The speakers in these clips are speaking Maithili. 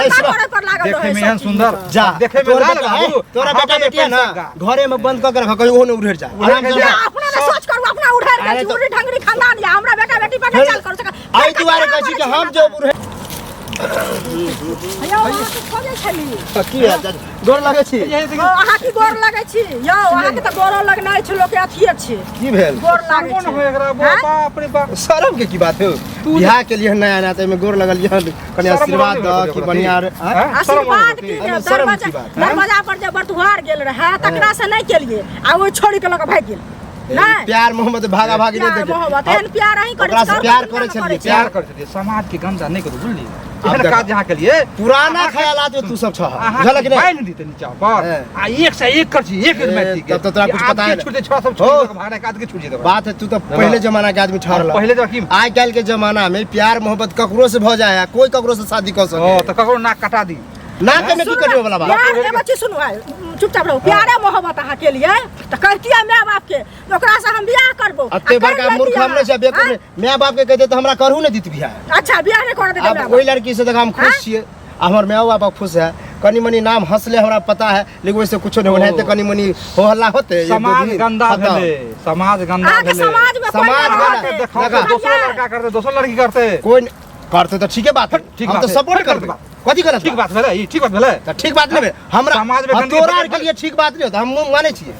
गंदा सुनो। करे पर लागल देखे रहै में सब एहन चीज सुंदर के। जा देखे में तोर लाल बेटा बाबू, है, तोरा हाँ, बेटा ये बेटी है ना पैसा घरे में बंद कऽ के रख कहीं ओहो ने उड़ेर जा उड़ेर आराम से जा। रह। अपना ने सोच करू अपना उड़ेर अरे गेल छी तो- उड़ी ढंगरी खानदान या हमरा बेटा बेटी पर फेर- नहीं चाल करू सका एहि दुआरे कहै छी कि हम जो उड़े यौ अहाँ के खोजै छली की है गोर लगै छी ओ अहाँ की गोर लगै छी यौ अहाँके तऽ गोरो लगनाइ छै लोकके अथिये छै की भेल गोर लागै कोन छै हो एकरा हैं? बाप रे बाप शरम के की बात है बियाह के लिए नया नया तऽ एहिमे गोर लगल यऽ कनि शरम आशीर्वाद नहीं दऽ होइत कि ओकरा बढ़िया की? आँय? हैं? शरम आशीर्वाद होइत की एहिमे देब शरम दरवाजा की बात? दरवाजा पर जे बटुहार गेल रहै तकरा से नहि केलिए आ ओहि छोड़ी के लऽ कऽ भागि गेल नहि प्यार मोहब्बत भागा भागी नहि प्यार देखे मोहब्बत एहन प्यार अहीं करै ओकरा छी से और प्यार कोई करै नहि छलियै, करै छै। प्यार कर छलियै समाज के गंदा नहि करू बुझलियै आब एहन देखो। काज अहाँ केलियै पुराना ख्यालात में तू सब छह अहाँ बुझलक कि नहि बान्हि दितै नीचा पर हैं। आ एक से एक कर छी एक ए, मैच तब तऽ तोरा कुछ पता है छोड़ दे छोड़ा सब हो। छोड़ दे भागना के आदमी छूट जेतै बात है तू तऽ पहले जमाना के आदमी ठहरल पहिले जब की आइ काल्हि के जमाना में प्यार मोहब्बत ककरो से भऽ जाए है कोई ककरो से शादी कऽ ओ सके तऽ ककरो नाक कटा दी नाक में की सुनू कटबै वाला ने, बात प्यार एगो चीज सुनू आइ, चुपचाप रहू प्यारे मोहब्बत अहाँ के लिए तऽ कहतियै माय बाप के जे ओकरा से हम बियाह करबो आ अते कर बड़का मूर्ख लेतियै हम नहि छै बेवकूफ आँय? नहि। माय बाप के कहिते तऽ हमरा करहु नहि दित बियाह अच्छा बियाह नहि करऽ देतै आब माय ओहि बाप लड़की से देख हम खुश आँय? छियै आ हमर माओ बाप खुश है कनी मनी नाम हंसले हमरा पता है लेकिन वैसे कुछो नहीं ओनाहिते कनी मनी हो हल्ला होते एक दो समाज दिन, गंदा खत्म। भेलै समाज गंदा अहाँके भेलै समाज में कोई समाज नहि गंदा। रहतै। देखाओ देखा। दोसर लड़का करते दोसर लड़की करते कोई न- करते तऽ ठीके बात है ठीक हम बात तऽ है। सपोर्ट ठीक करबै बात। कथी गलत ठीक बात भेलै ई ठीक बात भेलै तऽ ठीक बात नहि भेल हमरा समाज में हाँ, गंदगी तोरा फैल- आरके लिए ठीक बात नहीं होता हम मानै छियै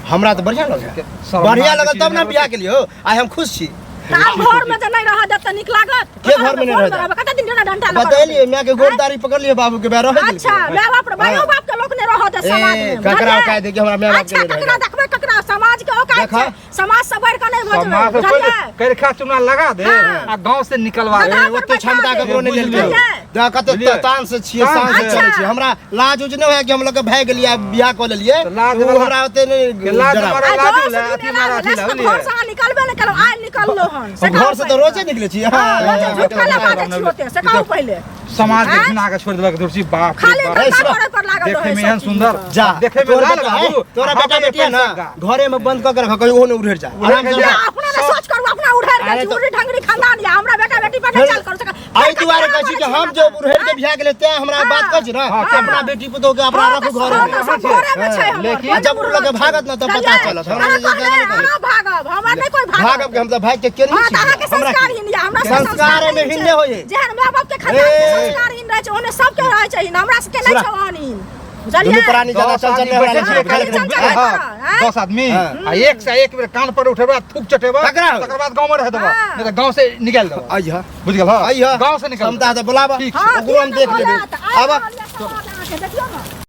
हमरा तऽ बढ़िया लगल शर्मनाक बढ़िया लगल चीज तब ने नहि बियाह के लिए हो आइ हम खुश छी तऽ आब घर में जे नहि रहऽ देत तऽ नीक लागत के घर में नहि रहऽ देत? रहबै? कते दिन डंडा डंडा लऽ कऽ बतेलिए माय के गोड़ दाढ़ी पकड़लिए बाबू के बे रहे अच्छा माय बाप रे मायो बाप के लोक नहि रहऽ देत ए, समाज में ककरा बुझलियै? औकात है कि हमरा माय बाप के अच्छा नहि रहऽ ककरा देत? देखबै ककरा समाज के औकात देखा। छै समाज से बढ़ि कऽ नहि समाज बजबै से कोई बुझलियै? करखा चुना लगा दे हाँ। आ गांव से निकलवा दे गधा ए, पर ओते बैठा क्षमता दे। ककरो नहि बुझलियै। लेलकै दऽ कते बुझलियै? तान से छियै तान शान से से। चलै छियै हमरा लाज उज नहि होय कि हम लोग के भागि गेलियै आ बियाह कऽ लेलियै तऽ लाज ओ वाला- हमरा ओते नहि के लाज डराबै। मारा आइ लाज दस ला, दिन अथी एला मारा अथी भेलै, ला, से बुझलियै? घर से अहाँ निकलबे नहि केलहुँ आइ निकललहुँ हन से हम कहू घर से तऽ पहिले। रोजे निकलै छी हँ, रोजे हाँ, झूठ काला बाजै छी ओते से कहू पहिले समाज के आँय? घिना के छोड़ देलक दुर्सी बाप रे खाली बाप। ए, गंदा सुनो। करे पर लागल देखे रहै में सब एहन चीज सुंदर के। जा देखे में तोरा लाल बेटा बाबू, है, तोरा हाँ, बेटा ये बेटी है ना पैसा घरे में बंद कऽ के रख कहीं ओहो नहि उड़ेर जाए आराम से उड़ेर रह। जाए। अपना ने सोच करू अपना उड़ेर गेल अरे छी तो- उड़ी ढंगरी खानदान या हमरा बेटा बेटी पर नहीं फेर- चाल करू सका एहि दुआरे कहै छी कि हम जो उड़ेर के बियाह गेलै तें हमरा बात कहै छी ना हाँ, कि अपना बेटी पुतोह के अपना रखू घर में लेकिन- जब उ लगे भागत ना तब पता चलत। हमरा हमरा जे ज्यादा नहि कहै। अहाँ भागब हमरा नहीं कोई भागब भागब के हम तऽ भागि के केने हाँ, छी तऽ अहाँके हमरा की? संस्कारहीन यऽ, हमरा सबके संस्कार एहिमे नहि हीन नहि होइए। जेहन माय बाप के खानदान के ए। संस्कारहीन रहै छै ओहने सबके रहै छै हीन। हमरा सबके नहि सुना। छै ओहन हीन। बुझलियै? दुनू प्राणी ज्यादा दस चंचल आदमी नहि हमरा बैठे लगै छियै, छै, खाली बुझलियै? चंचल हाँ, हाँ। 10 आदमी हाँ। आ एक से एक बेर कान पर उठेबा थूक चटेबा तकरा हो। तकर बाद गांव में रह देबा हाँ। नहीं तऽ गांव से निकाल देबा अइह बुझ गेल हाँ अइह गांव से निकाल क्षमता तऽ बोलाबा ठीक हाँ, ओकरो हम किया देख नहि लेबै बोलत? आइ आबा रहल यऽ समाज अहाँके, देखियौ ने।